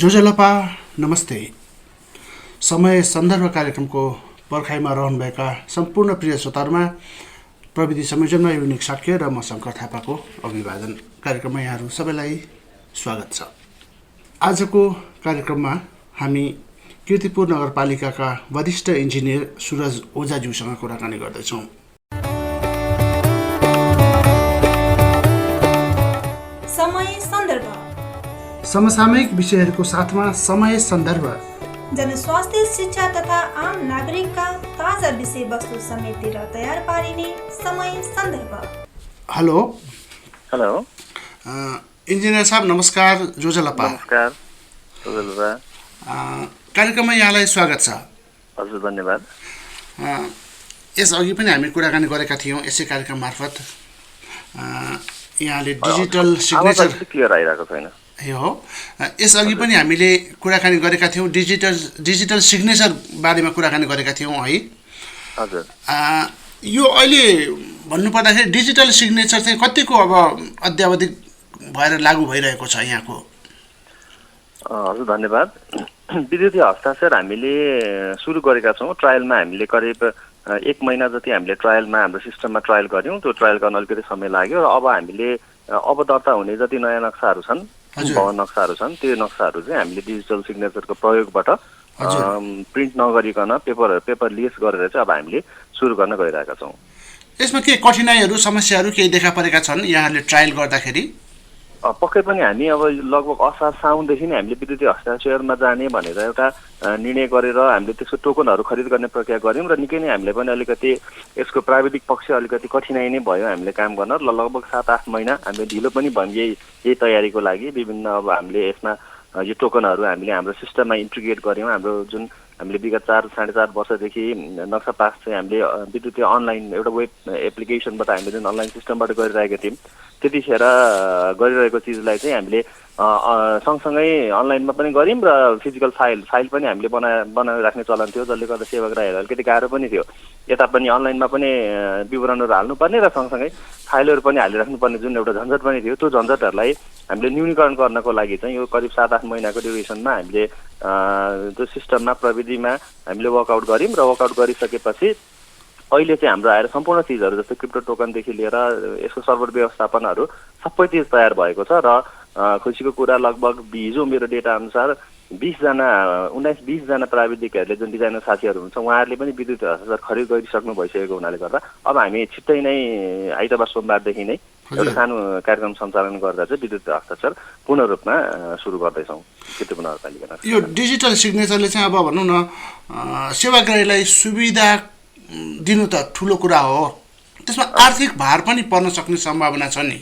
जोजलपा नमस्ते। समय सन्दर्भ कार्यक्रमको पर्खाइमा रहनुभएका सम्पूर्ण प्रिय श्रोताहरूमा प्रविधि संयोजनमा युनिक साक्य र म शङ्कर थापाको अभिवादन। कार्यक्रममा यहाँहरू सबैलाई स्वागत छ। आजको कार्यक्रममा हामी कीर्तिपुर नगरपालिकाका वरिष्ठ इन्जिनियर सुरज ओझाज्यूसँग कुराकानी गर्दैछौँ। समय सन्दर्भ समसामयिक विषयहरूको साथमा समय सन्दर्भ, जनस्वास्थ्य, शिक्षा तथा आम नागरिकका ताजा विषयवस्तु समेटेर तयार पारिने समय सन्दर्भ। हेलो इन्जिनियर साहब नमस्कार। जोजलपा नमस्कार। जोजलपा कार्यक्रममा यहाँलाई स्वागत छ। हजुर धन्यवाद। यसअघि पनि हामी कुराकानी गरेका थियौँ यसै कार्यक्रम मार्फत। यहाँले डिजिटल सिग्नेचर क्लियर आइरहेको छैन। हो, यसअघि पनि हामीले कुराकानी गरेका थियौँ डिजिटल सिग्नेचर बारेमा कुराकानी गरेका थियौँ है। हजुर। यो अहिले भन्नुपर्दाखेरि डिजिटल सिग्नेचर चाहिँ कतिको अब अद्यावधिक भएर लागू भइरहेको छ यहाँको? हजुर धन्यवाद। विद्युतीय हस्ताक्षर हामीले सुरु गरेका छौँ। ट्रायलमा हामीले करिब 1 महिना जति हामीले ट्रायलमा हाम्रो सिस्टममा ट्रायल गऱ्यौँ। त्यो ट्रायल गर्न अलिकति समय लाग्यो र अब हामीले अब दर्ता हुने जति नयाँ नक्साहरू छन्, भवन नक्साहरू छन्, त्यो नक्साहरू चाहिँ हामीले डिजिटल सिग्नेचरको प्रयोगबाट प्रिन्ट नगरिकन पेपरलेस गरेर चाहिँ अब हामीले सुरु गर्न गइरहेका छौँ। यसमा के कठिनाइहरू समस्याहरू केही देखा परेका छन् यहाँले ट्रायल गर्दाखेरि? पक्कै पनि हामी अब लगभग असार साउनदेखि नै हामीले विद्युतीय हस्ताक्षरमा जाने भनेर एउटा निर्णय गरेर हामीले त्यसको टोकनहरू खरिद गर्ने प्रक्रिया गऱ्यौँ र निकै नै हामीले पनि अलिकति यसको प्राविधिक पक्ष अलिकति कठिनाइ नै भयो हामीले काम गर्न। लगभग 7-8 महिना हामीले ढिलो पनि भयो यही तयारीको लागि। विभिन्न अब हामीले यसमा यो टोकनहरू हामीले हाम्रो सिस्टममा इन्टिग्रेट गऱ्यौँ। हाम्रो जुन हामीले विगत 4-4.5 वर्षदेखि नक्सा पास चाहिँ हामीले विद्युतीय अनलाइन एउटा वेब एप्लिकेसनबाट हामीले जुन अनलाइन सिस्टमबाट गरिरहेका थियौँ, त्यतिखेर गरिरहेको चिजलाई चाहिँ हामीले सँगसँगै अनलाइनमा पनि गऱ्यौँ र फिजिकल फाइल पनि हामीले बनाइराख्ने चलन थियो, जसले गर्दा सेवाग्राहीहरू अलिकति गाह्रो पनि थियो। यता पनि अनलाइनमा पनि विवरणहरू हाल्नुपर्ने र सँगसँगै फाइलहरू पनि हालिराख्नुपर्ने जुन एउटा झन्झट पनि थियो, त्यो झन्झटहरूलाई हामीले न्यूनीकरण गर्नको लागि चाहिँ यो करिब 7-8 महिनाको ड्युरेसनमा हामीले त्यो सिस्टममा प्रविधिमा हामीले वर्कआउट गऱ्यौँ र वर्कआउट गरिसकेपछि अहिले चाहिँ हाम्रो आएर सम्पूर्ण चिजहरू जस्तै क्रिप्टो टोकनदेखि लिएर यसको सर्भर व्यवस्थापनहरू सबै चिज तयार भएको छ र खुसीको कुरा लगभग हिजो मेरो डेटा अनुसार 19-20 जना प्राविधिकहरूले जुन डिजाइनर साथीहरू हुन्छ उहाँहरूले पनि विद्युत हस्ताक्षर खरिद गरिसक्नु भइसकेको हुनाले गर्दा अब हामी छिट्टै नै आइतबार सोमबारदेखि नै एउटा सानो कार्यक्रम सञ्चालन गर्दा चाहिँ विद्युत हस्ताक्षर पूर्ण रूपमा सुरु गर्दैछौँ कीर्तिपुर नगरपालिकामा। यो डिजिटल सिग्नेचरले चाहिँ अब भनौँ न सेवाग्राहीलाई सुविधा दिनु त ठुलो कुरा हो, त्यसमा आर्थिक भार पनि पर्न सक्ने सम्भावना छ नि?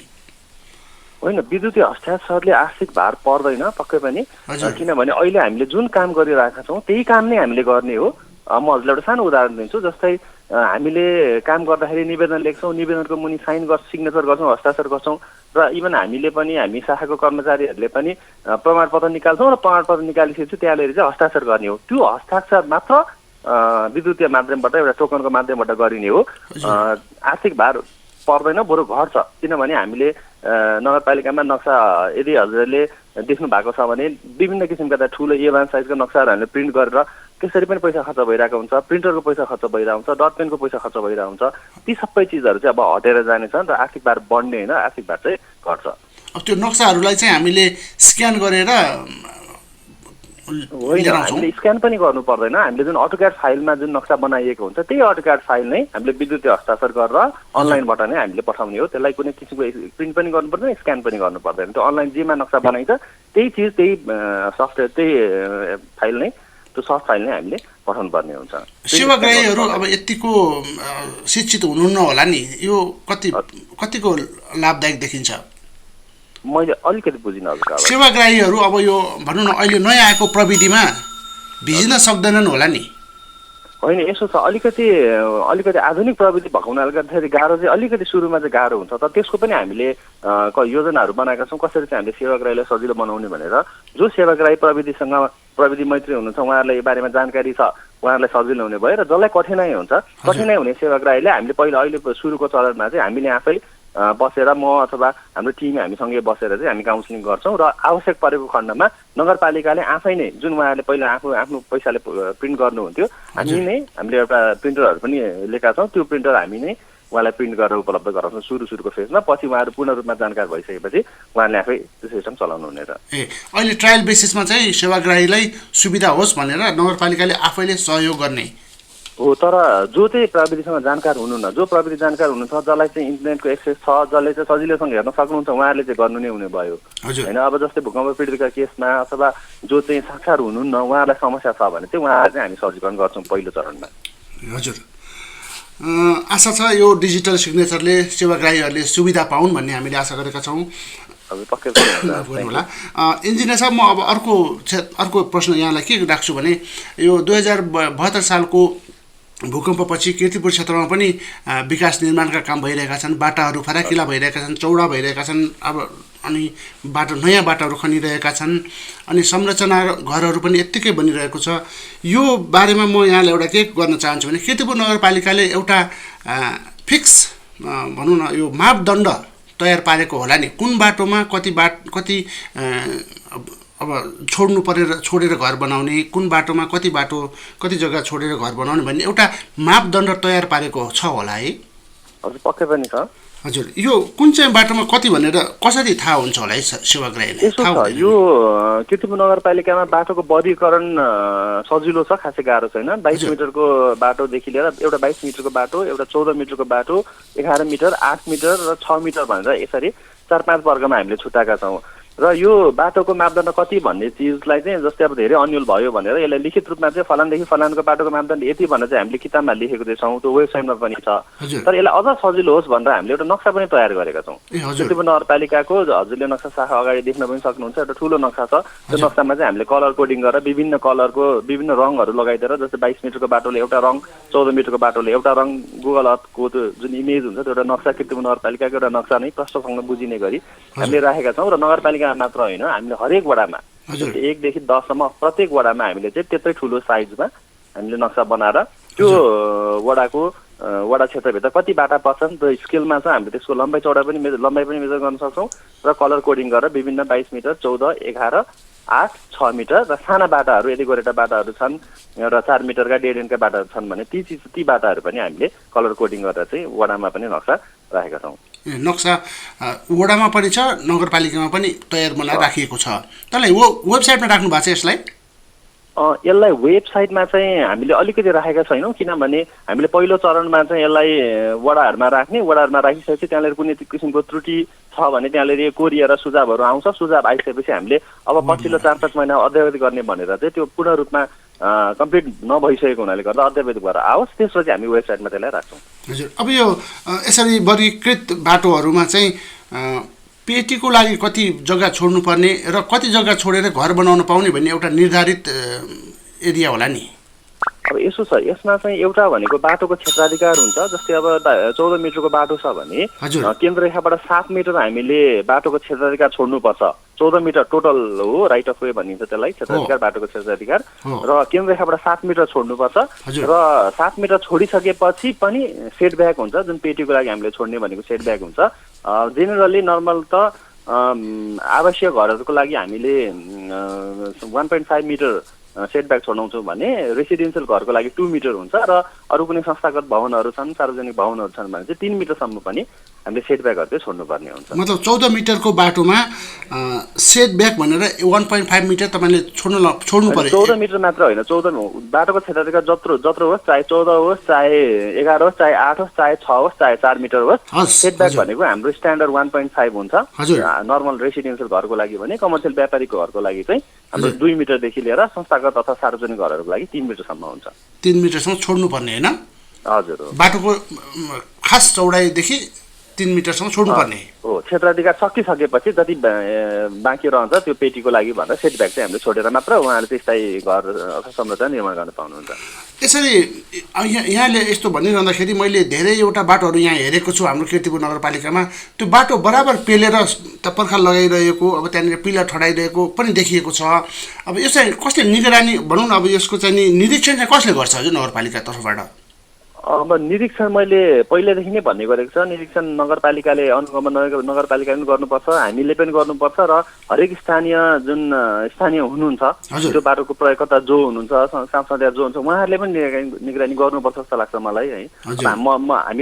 होइन, विद्युतीय हस्ताक्षरले आर्थिक भार पर्दैन पक्कै पनि, किनभने अहिले हामीले जुन काम गरिरहेका छौँ त्यही काम नै हामीले गर्ने हो। म हजुरलाई एउटा सानो उदाहरण दिन्छु। जस्तै हामीले काम गर्दाखेरि निवेदन लेख्छौँ, निवेदनको मुनि साइन सिग्नेचर गर्छौँ, हस्ताक्षर गर्छौँ र इभन हामी शाखाको कर्मचारीहरूले पनि प्रमाणपत्र निकाल्छौँ र प्रमाणपत्र निकालिसकेपछि त्यहाँनिर चाहिँ हस्ताक्षर गर्ने हो। त्यो हस्ताक्षर मात्र विद्युतीय माध्यमबाट एउटा टोकनको माध्यमबाट गरिने हो। आर्थिक भार पर्दैन, बरु घट्छ। किनभने हामीले नगरपालिकामा नक्सा यदि हजुरले देख्नु भएको छ भने विभिन्न किसिमका ठुलो A1 साइजको नक्साहरू हामीले प्रिन्ट गरेर त्यसरी पनि पैसा खर्च भइरहेको हुन्छ, प्रिन्टरको पैसा खर्च भइरहेको हुन्छ, डट पेनको पैसा खर्च भइरहेको हुन्छ। ती सबै चिजहरू चाहिँ अब हटेर जानेछन् र आर्थिक भार बढ्ने होइन, आर्थिक भार चाहिँ घट्छ। अब त्यो नक्साहरूलाई चाहिँ हामीले स्क्यान गरेर होइन, हामीले स्क्यान पनि गर्नु पर्दैन। हामीले जुन अटोक्याड फाइलमा जुन नक्सा बनाइएको हुन्छ त्यही अटोक्याड फाइल नै हामीले विद्युतीय हस्ताक्षर गरेर अनलाइनबाट नै हामीले पठाउने हो। त्यसलाई कुनै किसिमको प्रिन्ट पनि गर्नु पर्दैन, स्क्यान पनि गर्नु पर्दैन। त्यो अनलाइन जेमा नक्सा बनाइन्छ त्यही चिज, त्यही सफ्टवेयर, त्यही फाइल नै, त्यो सफ्ट फाइल नै हामीले पठाउनु पर्ने हुन्छ। सेवाग्राहीहरू अब यतिको शिक्षित हुनुहुन्न होला नि, यो कतिको लाभदायक देखिन्छ? मैले अलिकति बुझिनँ हजुर। सेवाग्राहीहरू अब यो भनौँ न अहिले नयाँ आएको प्रविधिमा भिज्न सक्दैनन् होला नि? होइन, यसो छ, अलिकति आधुनिक प्रविधि भएको हुनाले गर्दाखेरि गाह्रो चाहिँ अलिकति सुरुमा चाहिँ गाह्रो हुन्छ। तर त्यसको पनि हामीले योजनाहरू बनाएका छौँ कसरी चाहिँ हामीले सेवाग्राहीलाई सजिलो बनाउने भनेर। जो सेवाग्राही प्रविधि मैत्री हुनुहुन्छ उहाँहरूलाई यो बारेमा जानकारी छ, उहाँहरूलाई सजिलो हुने भयो। र जसलाई कठिनाइ हुन्छ, कठिनाइ हुने सेवाग्राहीले हामीले अहिले सुरुको चरणमा चाहिँ हामीले आफै बसेर म अथवा हाम्रो टिम हामीसँगै बसेर चाहिँ हामी काउन्सिलिङ गर्छौँ र आवश्यक परेको खण्डमा नगरपालिकाले आफै नै जुन उहाँहरूले पहिला आफ्नो पैसाले प्रिन्ट गर्नुहुन्थ्यो हामीले एउटा प्रिन्टरहरू पनि लिएका छौँ त्यो प्रिन्टर हामी नै उहाँलाई प्रिन्ट गरेर उपलब्ध गराउँछौँ सुरुको फेजमा पछि उहाँहरू पूर्ण रूपमा जानकार भइसकेपछि उहाँले आफै त्यो सिस्टम चलाउनु हुने र अहिले ट्रायल बेसिसमा चाहिँ सेवाग्राहीलाई सुविधा होस् भनेर नगरपालिकाले आफैले सहयोग गर्ने हो तर जो चाहिँ प्रविधिसँग जानकार हुनुहुन्न जो प्रविधि जानकार हुनुहुन्छ जसलाई चाहिँ इन्टरनेटको एक्सेस छ जसले चाहिँ सजिलोसँग हेर्न सक्नुहुन्छ उहाँहरूले चाहिँ गर्नु नै हुने भयो होइन अब जस्तै भूकम्प पीडितका केसमा अथवा जो चाहिँ साक्षर हुनुहुन्न उहाँहरूलाई समस्या छ भने चाहिँ उहाँहरू चाहिँ हामी सहजीकरण गर्छौँ पहिलो चरणमा हजुर आशा छ यो डिजिटल सिग्नेचरले सेवाग्राहीहरूले सुविधा पाउन् भन्ने हामीले आशा गरेका छौँ होला इन्जिनियर साहब म अब अर्को प्रश्न यहाँलाई के राख्छु भने यो 2072 सालको भूकम्पपछि कीर्तिपुर क्षेत्रमा पनि विकास निर्माणका काम भइरहेका छन् बाटाहरू फराकिला भइरहेका छन् चौडा भइरहेका छन् अब अनि नयाँ बाटाहरू खनिरहेका छन् अनि संरचना घरहरू पनि यत्तिकै बनिरहेको छ यो बारेमा म यहाँलाई एउटा के गर्न चाहन्छु भने कीर्तिपुर नगरपालिकाले एउटा फिक्स भनौँ न यो मापदण्ड तयार पारेको होला नि कुन बाटोमा कति अब छोडेर घर बनाउने कुन बाटोमा कति जग्गा छोडेर घर बनाउने भन्ने एउटा मापदण्ड तयार पारेको छ होला है हजुर पक्कै पनि छ हजुर यो कुन चाहिँ बाटोमा कति भनेर कसरी थाहा हुन्छ होला है सेवाग्राहीलाई यसो छ यो कीर्तिपुर नगरपालिकामा बाटोको वर्गीकरण सजिलो छ खासै गाह्रो छैन 22 मिटरको बाटोदेखि लिएर एउटा 22 मिटरको बाटो एउटा 14 मिटरको बाटो 11 मिटर 8 मिटर र 6 मिटर भनेर यसरी 4-5 वर्गमा हामीले छुट्याएका छौँ र यो बाटोको मापदण्ड कति भन्ने चिजलाई चाहिँ जस्तै अब धेरै अन्यल भयो भनेर यसलाई लिखित रूपमा चाहिँ फलानदेखि फलानको बाटोको मापदण्ड यति भनेर चाहिँ हामीले किताबमा लेखेको चाहिँ छौँ त्यो वेबसाइटमा पनि छ तर यसलाई अझ सजिलो होस् भनेर हामीले एउटा नक्सा पनि तयार गरेका छौँ कीर्तिपुर नगरपालिकाको हजुरले नक्सा शाखा अगाडि देख्न पनि सक्नुहुन्छ एउटा ठुलो नक्सा छ त्यो नक्सामा चाहिँ हामीले कलर कोडिङ गरेर विभिन्न कलरको विभिन्न रङहरू लगाइदिएर जस्तै 22 मिटरको बाटोले एउटा रङ 14 मिटरको बाटोले एउटा रङ गुगल अर्थको त्यो जुन इमेज हुन्छ त्यो एउटा नक्सा कीर्तिपुर नगरपालिकाको एउटा नक्सा नै प्रष्टसँग बुझिने गरी हामीले राखेका छौँ र नगरपालिका मात्र होइन हामीले हरेक वडामा 1 देखि 10 सम्म प्रत्येक वडामा हामीले चाहिँ त्यत्रै ठुलो साइजमा हामीले नक्सा बनाएर त्यो वडा क्षेत्रभित्र कति बाटा पर्छन् त्यो स्केलमा चाहिँ हामीले त्यसको लम्बाइ पनि मेजर गर्न सक्छौँ र कलर कोडिङ गरेर विभिन्न 22 मिटर 14 11 8 6 मिटर र साना बाटाहरू यदि गोरेटा बाटाहरू छन् र 4 मिटरका 1.5 इन्चका बाटाहरू छन् भने ती बाटाहरू पनि हामीले कलर कोडिङ गरेर चाहिँ वडामा पनि नक्सा राखेका छौँ नक्सा वडामा पनि छ नगरपालिकामा पनि तयार बनाएर राखिएको छ त्यसलाई वेबसाइटमा राख्नु भएको छ यसलाई वेबसाइटमा चाहिँ हामीले अलिकति राखेका छैनौँ किनभने हामीले पहिलो चरणमा चाहिँ यसलाई वडाहरूमा राखिसकेपछि त्यहाँनिर कुनै किसिमको त्रुटि छ भने त्यहाँनिर कोरिएर सुझावहरू आउँछ सुझाव आइसकेपछि हामीले अब पछिल्लो 4-5 महिना अध्ययन गर्ने भनेर चाहिँ त्यो पूर्ण रूपमा कम्प्लिट नभइसकेको हुनाले गर्दा अध्ययन भएर आओस् त्यसपछि हामी वेबसाइटमा त्यसलाई राख्छौँ हजुर अब यो यसरी वर्गीकृत बाटोहरूमा चाहिँ पेटीको लागि कति जग्गा छोड्नुपर्ने र कति जग्गा छोडेर घर बनाउन पाउने भन्ने एउटा निर्धारित एरिया होला नि अब यसो छ यसमा चाहिँ एउटा भनेको बाटोको क्षेत्राधिकार हुन्छ जस्तै अब 14 मिटरको बाटो छ भने केन्द्र रेखाबाट 7 मिटर हामीले बाटोको क्षेत्राधिकार छोड्नुपर्छ 14 मिटर टोटल हो राइट अफ वे भनिन्छ त्यसलाई क्षेत्राधिकार बाटोको क्षेत्राधिकार र केन्द्र रेखाबाट 7 मिटर छोड्नुपर्छ र 7 मिटर छोडिसकेपछि पनि सेटब्याक हुन्छ जुन पेटीको लागि हामीले छोड्ने भनेको सेटब्याक हुन्छ जेनरली नर्मल त आवश्यक घरहरूको लागि हामीले 1.5 मिटर सेटब्याक छोडाउँछौँ भने रेसिडेन्सियल घरको लागि 2 मिटर हुन्छ र अरू कुनै संस्थागत भवनहरू छन् सार्वजनिक भवनहरू छन् भने चाहिँ 3 मिटरसम्म पनि हामीले सेटब्याकहरू चाहिँ छोड्नुपर्ने हुन्छ मतलब 14 मिटरको बाटोमा सेटब्याक भनेर 1.5 मिटर तपाईँले छोड्नु पर्यो 14 मिटर मात्र होइन 14 बाटोको क्षेत्राधिकार जत्रो होस् चाहे 14 होस् चाहे 11 होस् चाहे 8 होस् चाहे 6 होस् चाहे 4 मिटर होस् सेटब्याक भनेको हाम्रो स्ट्यान्डर्ड 1.5 हुन्छ नर्मल रेसिडेन्सियल घरको लागि भने कमर्सियल व्यापारिक घरको लागि चाहिँ हाम्रो 2 मिटरदेखि लिएर संस्थागत अथवा सार्वजनिक घरहरूको लागि 3 मिटरसम्म हुन्छ 3 मिटरसम्म छोड्नु पर्ने हैन हजुर बाटोको खास चौडाइदेखि 3 मिटरसम्म छोड्नुपर्ने हो क्षेत्राधिकार सकिसकेपछि जति बाँकी रहन्छ त्यो पेटीको लागि भनेर सेटब्याक चाहिँ हामीले छोडेर मात्र उहाँहरूले चाहिँ स्थायी घर अथवा संरचना निर्माण गर्न पाउनुहुन्छ यसरी यहाँले यस्तो भनिरहँदाखेरि मैले धेरैवटा बाटोहरू यहाँ हेरेको छु हाम्रो कीर्तिपुर नगरपालिकामा त्यो बाटो बराबर पेलेर पर्खाल लगाइरहेको अब त्यहाँनिर पिलर ठडाइरहेको पनि देखिएको छ अब यो चाहिँ कसले निगरानी भनौँ न अब यसको चाहिँ निरीक्षण चाहिँ कसले गर्छ हजुर नगरपालिका तर्फबाट अब निरीक्षण मैले पहिलेदेखि नै भन्ने गरेको छ, निरीक्षण नगरपालिकाले अनुगमन नगरपालिकाले पनि गर्नुपर्छ, हामीले पनि गर्नुपर्छ र हरेक स्थानीय हुनुहुन्छ त्यो बाटोको प्रयोगकर्ता जो हुनुहुन्छ, सांसदीय जो हुन्छ उहाँहरूले पनि निगरानी गर्नुपर्छ जस्तो लाग्छ मलाई है।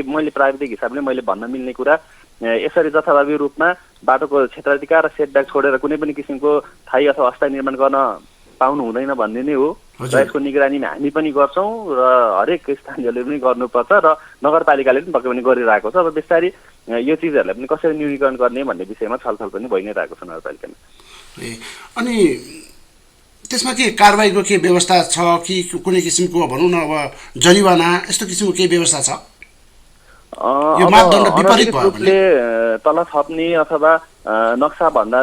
मैले प्राविधिक हिसाबले मैले भन्न मिल्ने कुरा यसरी जथाभावी रूपमा बाटोको क्षेत्राधिकार र सेटब्याक छोडेर कुनै पनि किसिमको स्थायी अथवा अस्थायी निर्माण गर्न पाउनु हुँदैन भन्ने नै हो र यसको निगरानी हामी पनि गर्छौँ र हरेक स्थानीयले पनि गर्नुपर्छ र नगरपालिकाले पनि पक्कै पनि गरिरहेको छ। अब बिस्तारै यो चिजहरूलाई पनि कसरी न्यूनीकरण गर्ने भन्ने विषयमा छलफल पनि भइ नै रहेको छ नगरपालिकामा। अनि त्यसमा के कारबाहीको के व्यवस्था छ कि कुनै किसिमको भनौँ न अब जरिवाना यस्तो किसिमको केही व्यवस्था छ? अनधिकृत रूपले तल थप्ने अथवा नक्साभन्दा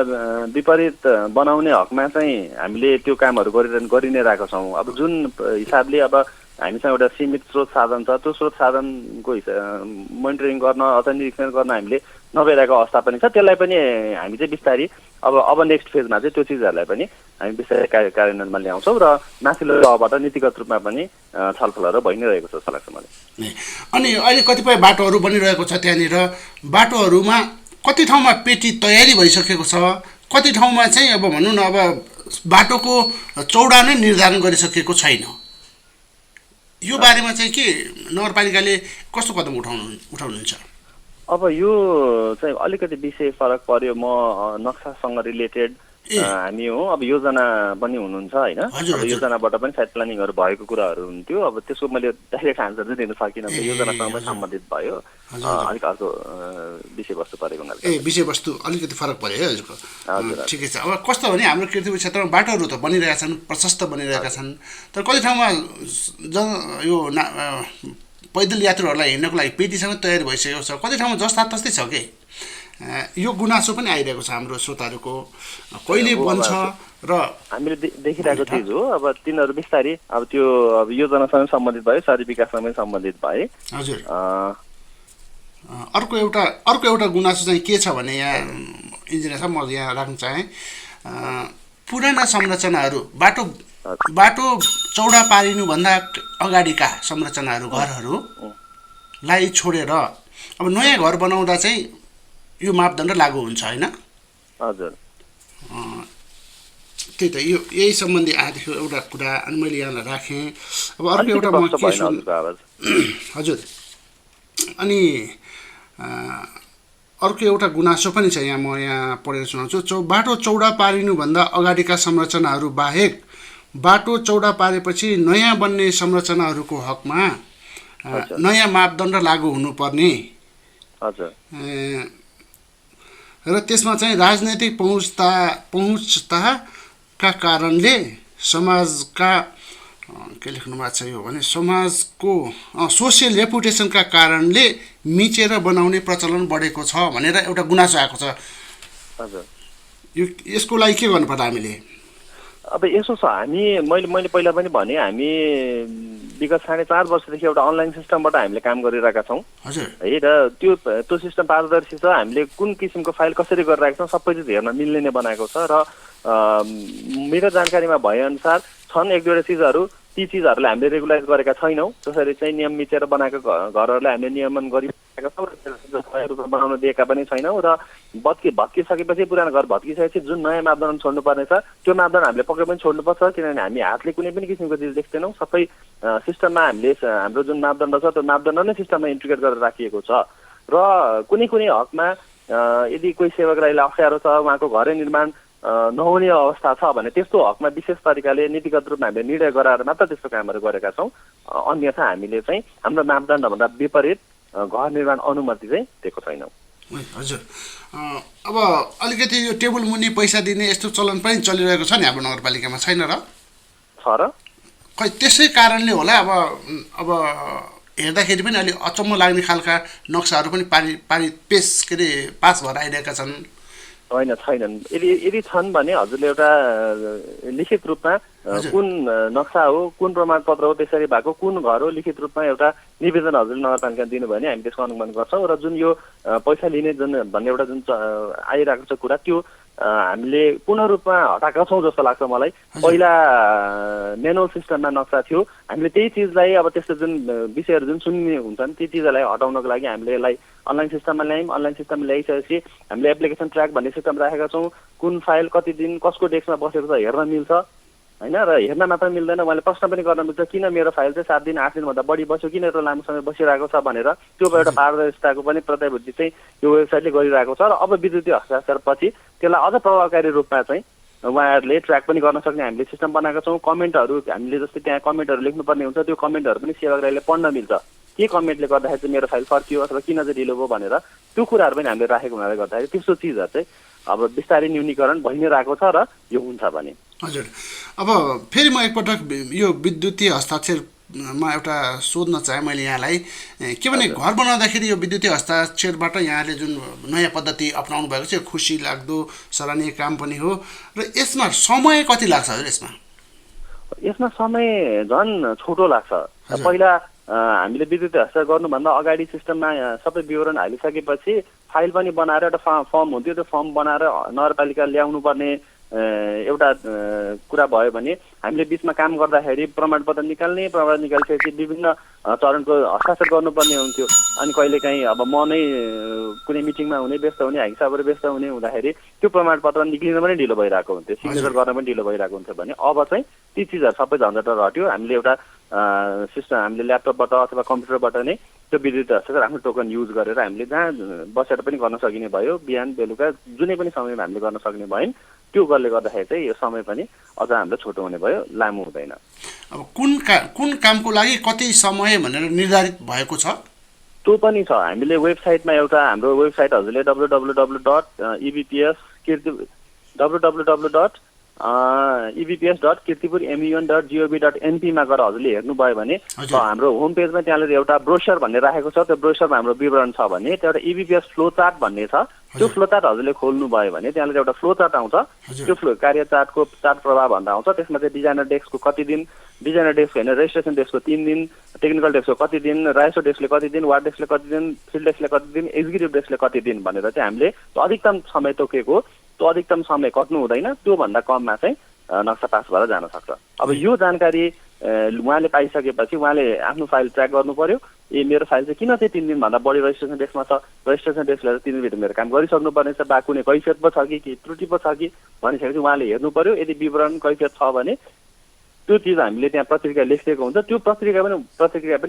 विपरीत बनाउने हकमा चाहिँ हामीले त्यो कामहरू गरि नै रहेका छौँ। अब जुन हिसाबले अब हामीसँग एउटा सीमित स्रोत साधन छ त्यो स्रोत साधनको मोनिटरिङ गर्न अथवा निरीक्षण गर्न हामीले नभइरहेको अवस्था पनि छ। त्यसलाई पनि हामी चाहिँ बिस्तारै अब नेक्स्ट फेजमा चाहिँ त्यो चिजहरूलाई पनि हामी बिस्तारै कार्यान्वयनमा ल्याउँछौँ र माथिल्लो तहबाट नीतिगत रूपमा पनि छलफलहरू भइ नै रहेको छ जस्तो लाग्छ मलाई। अनि अहिले कतिपय बाटोहरू बनिरहेको छ, त्यहाँनिर बाटोहरूमा कति ठाउँमा पेटी तयारी भइसकेको छ, कति ठाउँमा चाहिँ अब भनौँ न अब बाटोको चौडा नै निर्धारण गरिसकेको छैन। यो बारेमा चाहिँ के नगरपालिकाले कस्तो कदम उठाउनुहुन्छ? अब यो चाहिँ अलिकति विषय फरक पर्यो। म नक्सासँग रिलेटेड हामी हो, अब योजना पनि हुनुहुन्छ होइन, अब योजनाबाट पनि सायद प्लानिङहरू भएको कुराहरू हुन्थ्यो। अब त्यसको मैले डाइरेक्ट आन्सर चाहिँ दिन सकिनँ, योजनासँग सम्बन्धित भयो, अलिक अर्को विषयवस्तु परेको हुनाले विषयवस्तु अलिकति फरक पर्यो है हजुरको। ठिकै छ। अब कस्तो भने हाम्रो कृषि क्षेत्रमा बाटोहरू त बनिरहेका छन्, प्रशस्त बनिरहेका छन्, तर कति ठाउँमा यो पैदल यात्रुहरूलाई हिँड्नको लागि पेटीसँग तयारी भइसकेको छ, कति ठाउँमा जस्ता तस्तै छ के। यो गुनासो पनि आइरहेको छ हाम्रो श्रोताहरूको, कहिले बन्छ र हामीले देखिरहेको चिज हो। अब तिनीहरू बिस्तारै अब त्यो अब योजनासँग सम्बन्धित भयो, शहरी विकाससँग सम्बन्धित भए। हजुर अर्को एउटा गुनासो चाहिँ के छ भने यहाँ इन्जिनियर साहब म यहाँ राख्न चाहेँ, पुराना संरचनाहरू बाटो चौडा पारिनुभन्दा अगाडिका संरचनाहरू घरहरूलाई छोडेर अब नयाँ घर बनाउँदा चाहिँ यो मापदण्ड लागू हुन्छ होइन? हजुर त्यही त यही सम्बन्धी आएको थियो एउटा कुरा, अनि मैले यहाँलाई राखेँ। अब अर्को एउटा म के हजुर अनि अर्को एउटा गुनासो पनि छ यहाँ, म यहाँ पढेर सुनाउँछु। बाटो चौडा पारिनुभन्दा अगाडिका संरचनाहरू बाहेक बाटो चौडा पारेपछि नयाँ बन्ने संरचनाहरूको हकमा नयाँ मापदण्ड लागू हुनुपर्ने र त्यसमा चाहिँ राजनैतिक पहुँचताका कारणले समाजका के लेख्नु भएको छ यो भने समाजको सोसियल रेपुटेसनका कारणले मिचेर बनाउने प्रचलन बढेको छ भनेर एउटा गुनासो आएको छ। यसको लागि के गर्नु पर्ला हामीले? अब यसो छ, मैले पहिला पनि भने हामी विगत 4.5 वर्षदेखि एउटा अनलाइन सिस्टमबाट हामीले काम गरिरहेका छौँ है, र त्यो सिस्टम पारदर्शी छ। हामीले कुन किसिमको फाइल कसरी गरिरहेका छौँ सबै चिज हेर्न मिल्ने नै बनाएको छ र मेरो जानकारीमा भएअनुसार छन् एक दुईवटा चिजहरू, ती चिजहरूलाई हामीले रेगुलाइज गरेका छैनौँ। जसरी चाहिँ नियम मिचेर बनाएको घरहरूलाई हामीले नियमन गरिरहेका छौँ र रूपमा बनाउन दिएका पनि छैनौँ र भत्किसकेपछि पुरानो घर भत्किसकेपछि जुन नयाँ मापदण्ड छोड्नुपर्ने छ त्यो मापदण्ड हामीले पक्कै पनि छोड्नुपर्छ, किनभने हामी हातले कुनै पनि किसिमको चिज देख्दैनौँ। सबै सिस्टममा हामीले हाम्रो जुन मापदण्ड छ त्यो मापदण्ड नै सिस्टममा इन्टिग्रेट गरेर राखिएको छ र कुनै हकमा यदि कोही सेवाग्राहीलाई अप्ठ्यारो छ, उहाँको घरै निर्माण नहुने अवस्था छ भने त्यस्तो हकमा विशेष तरिकाले नीतिगत रूपमा हामीले निर्णय गराएर मात्र त्यस्तो कामहरू गरेका छौँ। अन्यथा हामीले चाहिँ हाम्रो मापदण्डभन्दा विपरीत घर निर्माण अनुमति चाहिँ दिएको छैनौँ। हजुर अब अलिकति यो टेबल मुनि पैसा दिने यस्तो चलन पनि चलिरहेको छ नि हाम्रो नगरपालिकामा, छैन र? छ र खै त्यसै कारणले होला अब हेर्दाखेरि पनि अलि अचम्म लाग्ने खालका नक्साहरू पनि पास भएर आइरहेका छन्। होइन छैनन्, यदि छन् भने हजुरले एउटा लिखित रूपमा कुन नक्सा हो, कुन प्रमाणपत्र हो, त्यसरी भएको कुन घर हो, लिखित रूपमा एउटा निवेदन हजुरले नगरपालिकामा दिनुभयो भने हामी त्यसको अनुगमन गर्छौँ र जुन यो पैसा लिने जुन भन्ने एउटा जुन आइरहेको छ कुरा त्यो हामीले पूर्ण रूपमा हटाएका छौँ जस्तो लाग्छ मलाई। पहिला म्यानुअल सिस्टममा नक्सा थियो, हामीले त्यही चिजलाई अब त्यस्तो जुन विषयहरू जुन सुन्ने हुन्छन् ती चिजहरूलाई हटाउनको लागि हामीले यसलाई अनलाइन सिस्टममा ल्यायौँ। अनलाइन सिस्टममा ल्याइसकेपछि हामीले एप्लिकेसन ट्र्याक भन्ने सिस्टम राखेका छौँ। कुन फाइल कति दिन कसको डेस्कमा बसेको छ हेर्न मिल्छ होइन, र हेर्न मात्र मिल्दैन, उहाँले प्रश्न पनि गर्न मिल्छ किन मेरो फाइल चाहिँ 7 दिन 8 दिनभन्दा बढी बस्यो, किन यत्रो लामो समय बसिरहेको छ भनेर। त्यो एउटा पारदर्शिताको पनि प्रतिबद्धि चाहिँ यो वेबसाइटले गरिरहेको छ। र अब विद्युतीय हस्ताक्षरपछि त्यसलाई अझ प्रभावकारी रूपमा चाहिँ उहाँहरूले ट्र्याक पनि गर्न सक्ने हामीले सिस्टम बनाएका छौँ। कमेन्टहरू हामीले जस्तै त्यहाँ कमेन्टहरू लेख्नुपर्ने हुन्छ, त्यो कमेन्टहरू पनि सेवाग्राहीले पढ्न मिल्छ। के कमेन्टले गर्दाखेरि चाहिँ मेरो फाइल फर्कियो अथवा किन चाहिँ ढिलो भयो भनेर त्यो कुराहरू पनि हामीले राखेको हुनाले गर्दाखेरि त्यस्तो चिजहरू चाहिँ अब बिस्तारै न्यूनीकरण भइ नै रहेको छ र यो हुन्छ भने। हजुर, अब फेरि म एकपटक यो विद्युतीय हस्ताक्षरमा एउटा सोध्न चाहेँ मैले यहाँलाई के भने घर बनाउँदाखेरि यो विद्युतीय हस्ताक्षरबाट यहाँले जुन नयाँ पद्धति अपनाउनु भएको छ यो खुसी लाग्दो सराहनीय काम पनि हो। र यसमा समय कति लाग्छ हजुर? यसमा समय झन् छोटो लाग्छ। पहिला हामीले विद्युतीय हस्ताक्षर गर्नुभन्दा अगाडि सिस्टममा सबै विवरण हालिसकेपछि फाइल पनि बनाएर एउटा फर्म हुन्थ्यो। त्यो फर्म बनाएर नगरपालिका ल्याउनु पर्ने एउटा कुरा भयो भने हामीले बिचमा काम गर्दाखेरि प्रमाणपत्र निकाल्ने, प्रमाण निकालिसकेपछि विभिन्न चरणको हस्ताक्षर गर्नुपर्ने हुन्थ्यो। अनि कहिलेकाहीँ अब म नै कुनै मिटिङमा हुने व्यस्त हुने, हिसाबहरू व्यस्त हुने हुँदाखेरि त्यो प्रमाणपत्र निक्लिन पनि ढिलो भइरहेको हुन्थ्यो, सिग्नेचर गर्न पनि ढिलो भइरहेको हुन्थ्यो भने अब चाहिँ ती चिजहरू सबै झन्झटहरू हट्यो। हामीले एउटा सिस्टम हामीले ल्यापटपबाट अथवा कम्प्युटरबाट नै त्यो विद्युतीय हस्ताक्षर आफ्नो टोकन युज गरेर हामीले जहाँ बसेर पनि गर्न सकिने भयो, बिहान बेलुका जुनै पनि समयमा हामीले गर्न सक्ने भयो। त्यो गर्ले गर्दाखेरि चाहिँ यो समय पनि अझ हाम्रो छोटो हुने भयो, लामो हुँदैन। अब कुन कामको लागि कति समय भनेर निर्धारित भएको छ त्यो पनि छ। हामीले वेबसाइटमा एउटा हाम्रो वेबसाइट हजुरले www.ebps.kirtipur.gov.np मा गएर हजुरले हेर्नुभयो भने हाम्रो होम पेजमा त्यहाँनिर एउटा ब्रोसर भन्ने राखेको छ। त्यो ब्रोसरमा हाम्रो विवरण छ भने त्यो एउटा EBPS फ्लो चार्ट भन्ने छ। त्यो फ्लो चार्ट हजुरले खोल्नुभयो भने त्यहाँनिर एउटा फ्लो चार्ट आउँछ। त्यो कार्य चार्टको चार्ट प्रभाव भन्दा आउँछ। त्यसमा चाहिँ डिजाइनर डेस्कको कति दिन, डिजाइनर डेस्क होइन रेजिस्ट्रेसन डेस्कको 3 दिन, टेक्निकल डेस्कको कति दिन, राइसो डेस्कले कति दिन, वार्ड डेस्कले कति दिन, फिल्ड डेस्कले कति दिन, एक्जिक्युटिभ डेस्कले कति दिन भनेर चाहिँ हामीले अधिकतम समय तोकेको। त्यो अधिकतम समय कट्नु हुँदैन, त्योभन्दा कममा चाहिँ नक्सा पास भएर जान सक्छ। अब यो जानकारी उहाँले पाइसकेपछि उहाँले आफ्नो फाइल ट्र्याक गर्नु पर्यो। मेरो फाइल चाहिँ किन चाहिँ 3 दिनभन्दा बढी रजिस्ट्रेसन डेस्कमा छ, रजिस्ट्रेसन डेस्कले 3 दिनभित्र मेरो काम गरिसक्नु पर्ने छ, बा कुनै कैफियत पो छ कि त्रुटि पो छ कि भनिसकेपछि उहाँले हेर्नु पर्यो। यदि विवरण कैफियत छ भने त्यो चिज हामीले त्यहाँ पत्रिका लेखिएको हुन्छ। त्यो पत्रिका पनि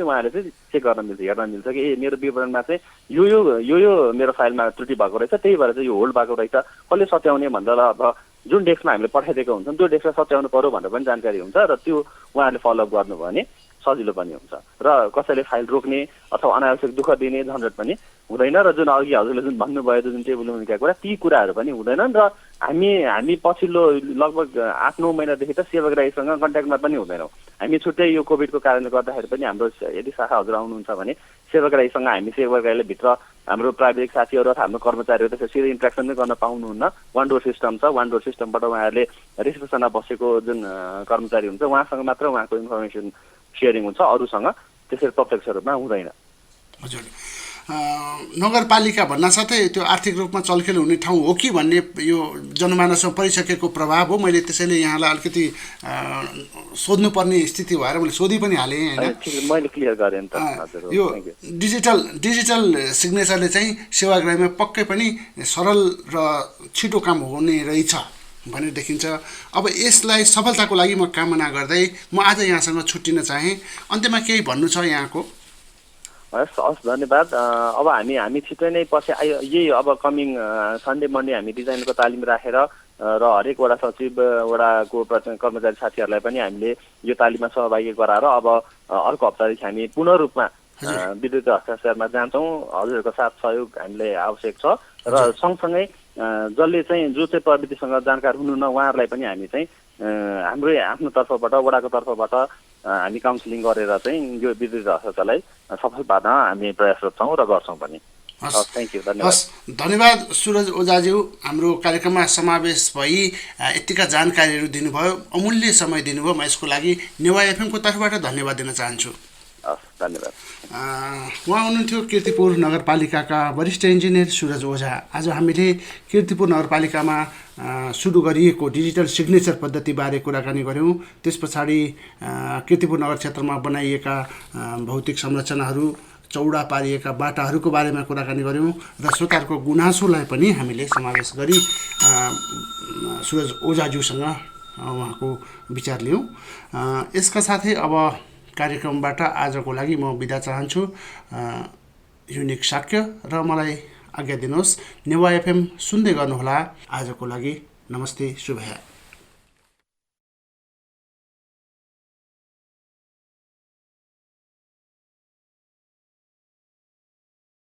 उहाँले चाहिँ चेक गर्न मिल्छ, हेर्न मिल्छ कि मेरो विवरणमा चाहिँ यो मेरो फाइलमा त्रुटि भएको रहेछ, त्यही भएर चाहिँ यो होल्ड भएको रहेछ, कसले सच्याउने भन्दा अब जुन डेस्कमा हामीले पठाइदिएको हुन्छौँ त्यो डेस्कमा सच्याउनु पर्यो भनेर पनि जानकारी हुन्छ। र त्यो उहाँहरूले फलोअप गर्नुभयो भने सजिलो पनि हुन्छ र कसैले फाइल रोक्ने अथवा अनावश्यक दुःख दिने झन्झट पनि हुँदैन। र जुन अघि हजुरले जुन भन्नुभयो जुन टेबल मुनिका कुरा ती कुराहरू पनि हुँदैनन्। र हामी पछिल्लो लगभग 8-9 महिनादेखि त सेवाग्राहीसँग कन्ट्याक्टमा पनि हुँदैनौँ। हामी छुट्टै यो कोभिडको कारणले गर्दाखेरि पनि हाम्रो यदि शाखा हजुर आउनुहुन्छ भने सेवाग्राहीसँग हामी सेवाग्राहीले भित्र हाम्रो प्राविधिक साथीहरू अथवा हाम्रो कर्मचारीहरू त्यसरी सिधै इन्ट्रेक्सन नै गर्न पाउनुहुन्न। वान डोर सिस्टम छ। वान डोर सिस्टमबाट उहाँहरूले रिसेप्सनमा बसेको जुन कर्मचारी हुन्छ उहाँसँग मात्र उहाँको इन्फर्मेसन सेयरिङ हुन्छ, अरूसँग त्यसरी प्रत्यक्ष रूपमा हुँदैन। हजुर, नगरपालिका भन्न साथै त्यो आर्थिक रूपमा चलखेल हुने ठाउँ हो कि भन्ने यो जनमानसमा परिसकेको प्रभाव हो। मैले त्यसैले यहाँलाई अलिकति सोध्नुपर्ने स्थिति भएर मैले सोधि पनि हालेँ होइन। मैले क्लियर गरेँ नि त हजुर। यो डिजिटल सिग्नेचरले चाहिँ सेवाग्राहीमा पक्कै पनि सरल र छिटो काम हुने रहेछ भनेर देखिन्छ। अब यसलाई सफलताको लागि म कामना गर्दै म आज यहाँसँग छुट्टिन चाहेँ। अन्त्यमा केही भन्नु छ यहाँको? हस् धन्यवाद। अब हामी छिट्टै नै पछि यही अब कमिङ सन्डे मन्डे हामी डिजाइनको तालिम राखेर र हरेक वडा सचिव वडाको कर्मचारी साथीहरूलाई पनि हामीले यो तालिममा सहभागी गराएर अब अर्को हप्तादेखि हामी पूर्ण रूपमा विद्युतीय हस्ताक्षरमा जान्छौँ। हजुरहरूको साथ सहयोग हामीलाई आवश्यक छ र सँगसँगै जसले चाहिँ जो चाहिँ प्रविधिसँग जानकार हुनुहुन्न उहाँहरूलाई पनि हामी चाहिँ हाम्रै आफ्नो तर्फबाट वडाको तर्फबाट हामी काउन्सिलिङ गरेर चाहिँ यो विद्युतीय हस्ताक्षरलाई सफल पार्न हामी प्रयासरत छौँ र गर्छौँ पनि। थ्याङ्क यू, धन्यवाद। धन्यवाद सुरज ओझाज्यू, हाम्रो कार्यक्रममा समावेश भई यतिका जानकारीहरू दिनुभयो, अमूल्य समय दिनुभयो। म यसको लागि नेवा एफएमको तर्फबाट धन्यवाद दिन चाहन्छु। हस्। धन्यवाद। उहाँ हुनुहुन्थ्यो कीर्तिपुर नगरपालिकाका वरिष्ठ इन्जिनियर सुरज ओझा। आज हामीले कीर्तिपुर नगरपालिकामा सुरु गरिएको डिजिटल सिग्नेचर पद्धतिबारे कुराकानी गऱ्यौँ। त्यस पछाडि कीर्तिपुर नगर क्षेत्रमा बनाइएका भौतिक संरचनाहरू, चौडा पारिएका बाटाहरूको बारेमा कुराकानी गऱ्यौँ र श्रोताहरूको गुनासोलाई पनि हामीले समावेश गरी सुरज ओझाज्यूसँग उहाँको विचार लियौँ। यसका साथै अब कार्यक्रमबाट आजको लागि म बिदा चाहन्छु। युनिक साक्य र मलाई आज्ञा दिनुहोस्। नेवा FM सुन्दै गर्नुहोला। आजको लागि नमस्ते, शुभया।